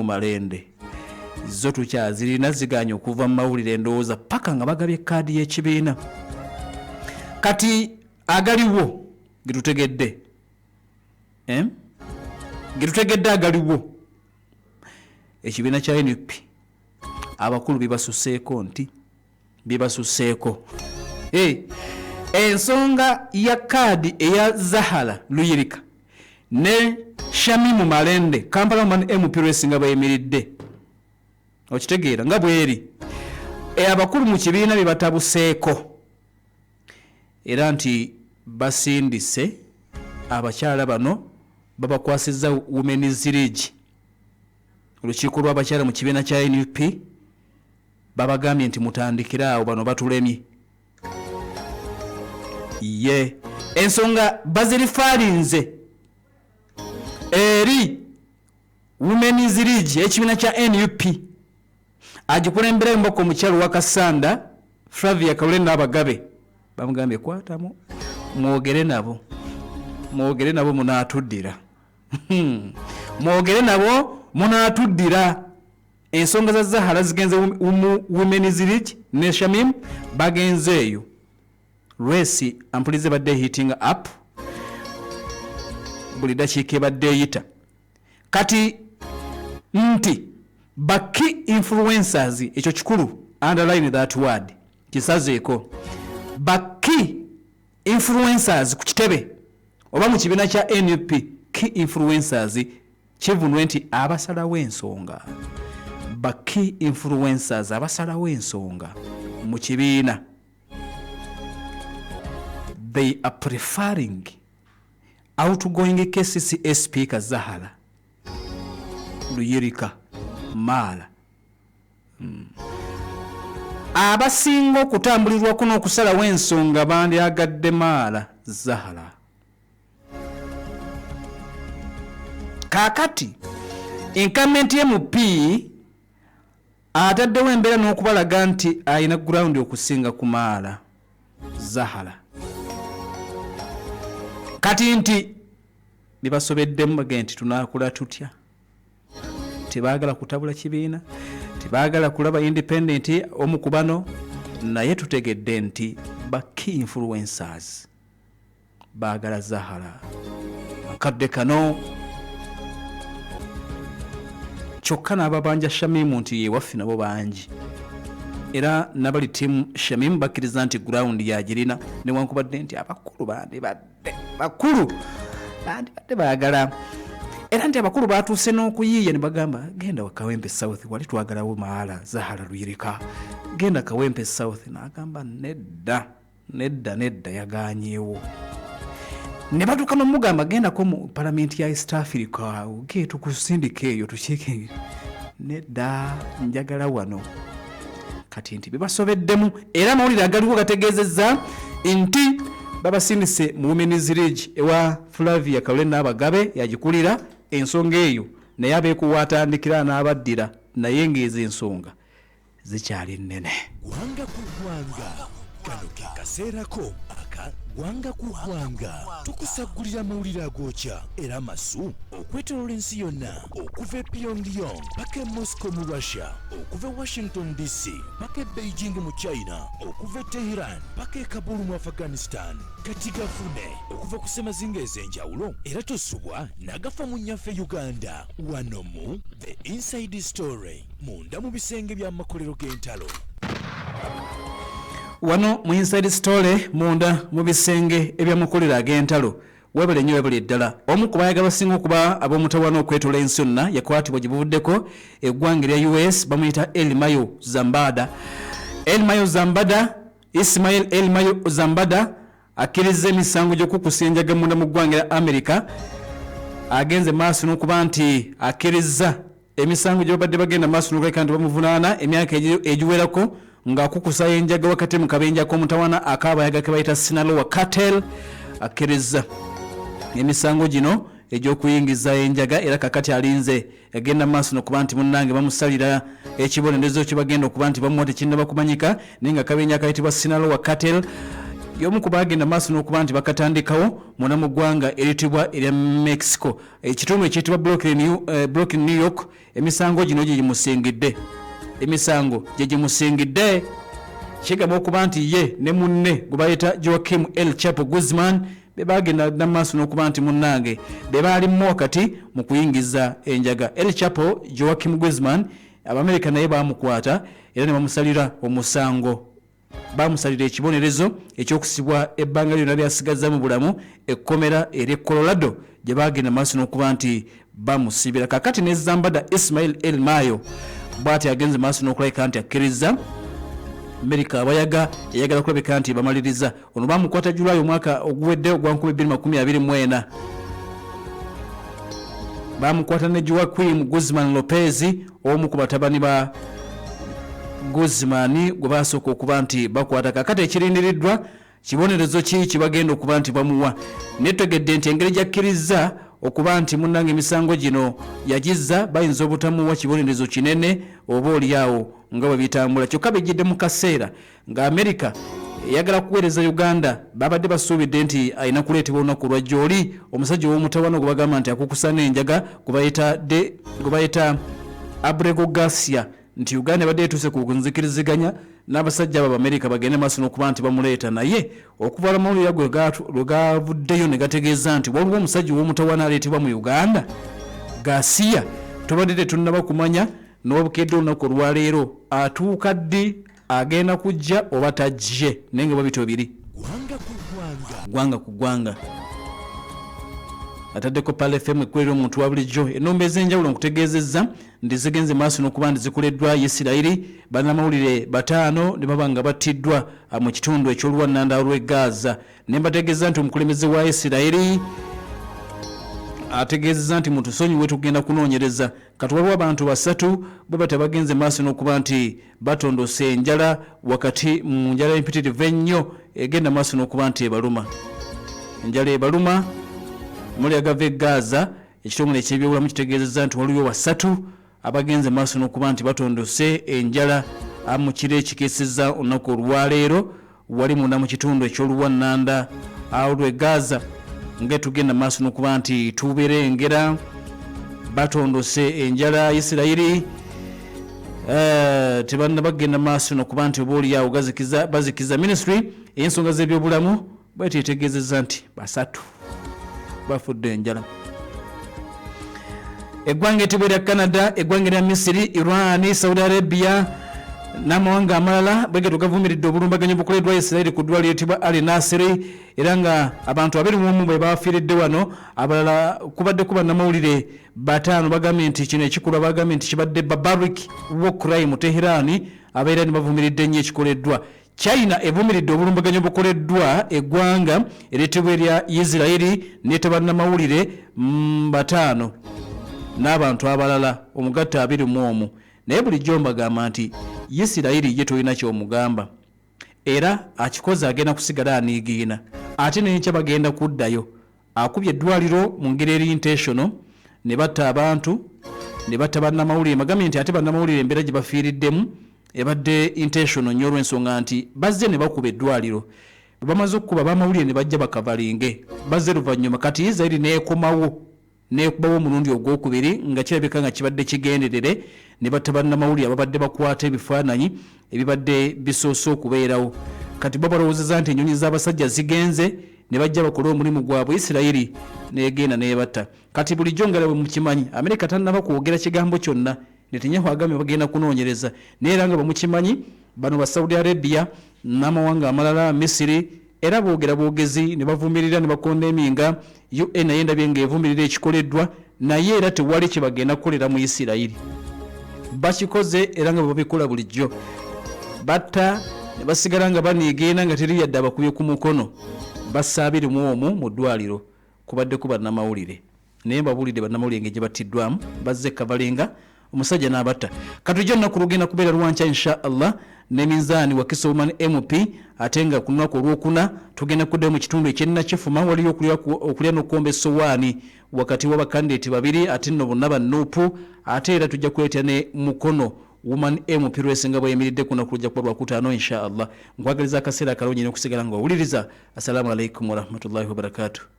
Malende zo tukyazirina, ziganye okuva mu mawulire, endowooza paka nga bagabye kaadi y'ekibiina. Kati agaliwo getutegedde, eh? Getutegedde agaliwo, ekibiina kya NUP abakulu bibasuseeko nti bibasuseeko. Hey, ensonga ya kaadi eya Zahara Luyirika ne Shamimu Malende, Kampala Woman MP race, nga bayimiridde, okitegeera nga bweri, abakulu mu kibiina bibatabuseeko era nti basindise abakyala bano, babakwasizza Women's League, olukiiko lw'abakyala mu kibiina kya NUP. Babagambye nti mutandikire awo, bano batulemye. Ye ensonga bazirifaalinze eri Women's League ekibiina kya NUP, agikulembera emboko omukyalo wa Kasanda Flavia Kalule n'Abagabe. Bamugambye kwatamu mwogere nabo, mwogere nabo munaatuddira, mwogere nabo munaatuddira. Ensonga za Zahara zigenze mu Women's League ne Shamim bagenze eyo. Race ampulize badde heating up buli dakiika ebadde eyita. Kati nti ba key influencers, ekyo kikulu, underline that word, kisazeeko, ba key influencers ku kitebe oba mu kibiina kya NUP. Key influencers kivunwe nti abasalawo ensonga. Ba key influencers abasalawo ensonga mu kibiina, they are preferring outgoing KCCA Speaker Zahara Luyirika Maala. Abasinga okutambulirwako n'okusalawo ensonga bandyagadde Maala Zahara. Kaakati incumbent MP ataddewo embeera n'okubalaga nti alina ground okusinga ku Maala Zahara. Kati nti bibasobeddemu, bagende nti tunaakola tutya? Tebaagala kutabula kibiina, tebaagala kulaba independent omu ku bano, naye tutegedde nti ba key influencers baagala Zahara akadde kano. Kyokka n'ababanja Shamimu nti yewaffe nabo bangi, era nabali team Shamimu bakkiriza nti ground yagirina, newankubadde nti abakulu bandibadde bakulu bandibadde baagala, era nti abakulu batuuse n'okuyiiya ne bagamba genda wa Kawempe South, wali twagalawo Maala Zahara Luyirika, genda Kawempe South. N'agamba nedda, nedda, nedda, yaganyeewo. Ne batuuka nomugamba gendako mu palamenti ya East Africa, ge tukusindika eyo tukiike. Nedda, njagala wano. Kati nti bibasobeddemu, era amawulire agaliwo gategeezezza nti babasindise mu Women's League ewa Flavia Kalule n'Abagabe yagikulira ensonga eyo, naye abeekuwaatandikira n'abaddira, naye ng'ezo ensonga zikyali nnene. Gwanga ku ggwanga, kano ke kaseerako aka Gwanga ku Ggwanga. Tukusaggulira amawulire agookya era amasu okwetoloola ensi yonna, okuva e Pyongyang paka e Moscow mu Russia, okuva e Washington DC paka e Beijing mu China, okuva e Tehran paka e Kabul mu Afghanistan. Kati gafune okuva ku ssemazinga ez'enjawulo, era tosubwa n'agafa mu nnyaffe Uganda, wano mu The Inside Story, munda mu bisenge by'amakolero g'entalo. Wano mu Inside Story, munda mu bisenge eby'amakolero ag'entalo. Webale nnyo, webale ddala. Omu ku bayaga basinga okuba ab'omutawaana okwetola ensi yonna yakwatibwa gye buvuddeko eggwanga erya US, bamuyita El Mayo Zambada. El Mayo Zambada, Ismail El Mayo Zambada, akkirizza emisango gy'okukusa enjaga munda mu ggwanga erya America. Agenze maaso n'okuba nti akkirizza emisango gye babadde bagenda maaso n'okulabika nti bamuvunaana emyaka egiwerako ng'akukusa enjaga wakati mu kabenja k'omutawaana ak'abayaga ke bayita Sinaloa Cartel. Akkirizza emisango gino egy'okuyingiza enjaga, era kakati alinze egenda maaso nokuba nti munnange bamusalira ekibonerezo kye bagenda okuba nti bamuwa tekinnaba kumanyika, naye nga kabenja akayitibwa Sinaloa Cartel Y'omu ku baagenda maaso n'okuba nti bakatandikawo munda mu ggwanga eritibwa erya Mexico, ekitundu ekiyitibwa Brooklyn, New York. Emisango gino gye gimusingidde, emisango gye gimusingidde kigamba okuba nti ye ne munne gwe bayita Joaquim El Chapo Guzman be bagenda namaaso n'okuba nti munnange be baalimu wakati mu kuyingiza enjaga. El Chapo Joaquim Guzman, Abamerika naye bamukwata era ne bamusalira omusango, bamusalira ekibonerezo ekyokusibwa ebbanga lyonna lyasigaza mu bulamu ekkomera ery'e Colorado gye bagenda maaso n'okuba nti bamusibira. Kakati ne Zambada Ismail El Mayo bw'ati agenze maaso n'okulabika nti akkiriza Amerika abayaga eyagala kulabika nti bamaliriza. Ono bamukwata Julayi omwaka oguwedde ogwa 2024. Bamukwata ne Joaquim Guzman Lopez, omu ku batabani ba Guzman gwe basooka okuba nti bakwata. Kakati ekirindiriddwa, kibonerezo ki kibagenda okuba nti bamuwa? Netegedde nti engeri gyakkirizza okuba nti munnange emisango gino yagizza, bayinza obutamuwa kibonerezo kinene oba oliawo nga bwe bitambula. Kyokka bijjidde mu kaseera nga Amerika eyagala kuweereza Uganda. Babadde basuubidde nti alina kuleetebwa olunaku olwajja oli omusajja ow'omutawaana gwe bagamba nti akukusa n'enjaga, gwe bayita Abrego Garcia, nti Uganda ebadde etuuse ku nzikiriziganya n'abasajja abo Abamerika bagende maaso n'okuba nti bamuleeta. Naye okuva amawulire ago lwe gavuddeyo ne gategeeza nti waliwo omusajja ow'omutawaana aleetebwa mu Uganda, Garcia, tubadde tetunnaba kumanya n'obukedde olunaku olwaleero atuuka ddi, agenda kujja oba tajje, naye nga bwebityo biri. Gwanga ku gwanga. Gwanga ku gwanga. Ataddeko Pal FM, ekkolera omuntu wa bulijjo. Ennombe ez'enjawulo nkutegeezezza nti zigenze maaso n'okuba nti zikoleddwa Isirayiri, bannamawulire 5 ne baba nga battiddwa mu kitundu eky'oluwannanda lw'e Gaza. Ne mbategeeza nti omukulembeze wa Isirayiri ategeezezza nti mutusonyiwe, tugenda kunoonyereza. Kati waliwo abantu 3 bwe batya bagenze maaso n'okuba nti batondose enjala, wakati mu njala empitirivu ennyo egenda maaso n'okuba nti ebaluma. Enjala ebaluma muli agava e Gaza. Ekitongole ekyebyobulamu kitegeezezza nti waliwo 3 abagenze maaso n'okuba nti batondose enjala mu kiro ekikeesezza olunaku olwaleero wali munda mu kitundu eky'oluwannanda olw'e Gaza. Nga tugenda maaso n'okuba nti tuberengera batondose enjala Isirayiri, tebanna bagenda maaso n'okuba nti oba oliawo bazikiza. Ministry ey'ensonga z'ebyobulamu bwetyo etegeezezza nti 3 bafudde enjala. Eggwanga etibwa erya Canada, eggwanga erya Misiri, Iran, Saudi Arabia n'amawanga amalala bwegeto gavumiridde obulumbaganyi obukoleddwa Isirayiri ku ddwaliro eritibwa Ali Nasiri, era nga abantu 21 bwe bafiiridde wano, abalala kubaddeko bannamawulire 5. Bagambye nti kino ekikolwa, bagambye nti kibadde barbaric war crime. Teherani, Abairani bavumiridde nnyo ekikoleddwa. China evumiridde obulumbaganyi obukoleddwa eggwanga eritibwa erya Isirayiri neta bannamawulire 5 n'abantu abalala omugatte 21. Naye bulijjo mbagamba nti Isirayiri ye tolina ky'omugamba, era akikoze agenda kusigala aniigiina, ate n'enkya bagenda kuddayo. Akubye eddwaliro mu ngeri eri intentional ne batta abantu ne batta bannamawulire. Mbagambye nti ate bannamawulire embeera gye bafiiriddemu ebadde intentional nnyo, olw'ensonga nti bazze ne bakuba eddwaliro, bwe bamaze okukuba bamawulire ne bajja bakavalinge, bazze luvannyuma. Kati Isirayiri n'ekomawo n'ekubawo omulundi ogwokubiri, nga kirabika nga kibadde kigenderere, ne batta bannamawulire ababadde bakwata ebifaananyi ebibadde bisoose okubeerawo. Kati bo balowoozeza nti ennyonyi z'abasajja zigenze ne bajja bakole omulimu gwabwe, Isirayiri n'egenda n'ebatta. Kati bulijjo nga bwe mukimanyi, Amerika tannaba kwogera kigambo kyonna. Netanyahu agambye bagenda kunoonyereza, naye era nga bwe mukimanyi bano ba Saudi Arabia n'amawanga amalala, Misiri, era boogera bwogezi ne bavumirira ne bakondeminga. UN naye ndabye ng'evumirira ekikoleddwa, naye era tewali kye bagenda kukolera mu Isirayiri. Bakikoze era nga bwe babikola bulijjo, batta ne basigala nga baniigiina nga teri yadde abakubye ku mukono. Bassa 21 mu ddwaliro, kubaddeko bannamawulire. Naye mbabuulidde bannamawulire engeri gye battiddwamu, bazze kavalenga omusajja n'abatta. Katujja olunaku lugenda kubeera lwankya insha Allah ne minzaani Wakiso Woman MP, ate nga ku lunaku olwokuna tugenda kuddayo mu kitundu eky'Ennakifuma. Waliyo okulya n'okukomba essowaani wakati w'abakandideti 2, ate nno bonna ba Nuupu. Ate era tujja kuleeta ne Mukono. Woman MP race nga bweyimiridde ku lunaku lujja kuba lwakutaano insha Allah. Nkwagaliza akaseera akalungi n'okusigala nga owuliriza. Assalamu alaikum warahmatullahi wabarakatuh.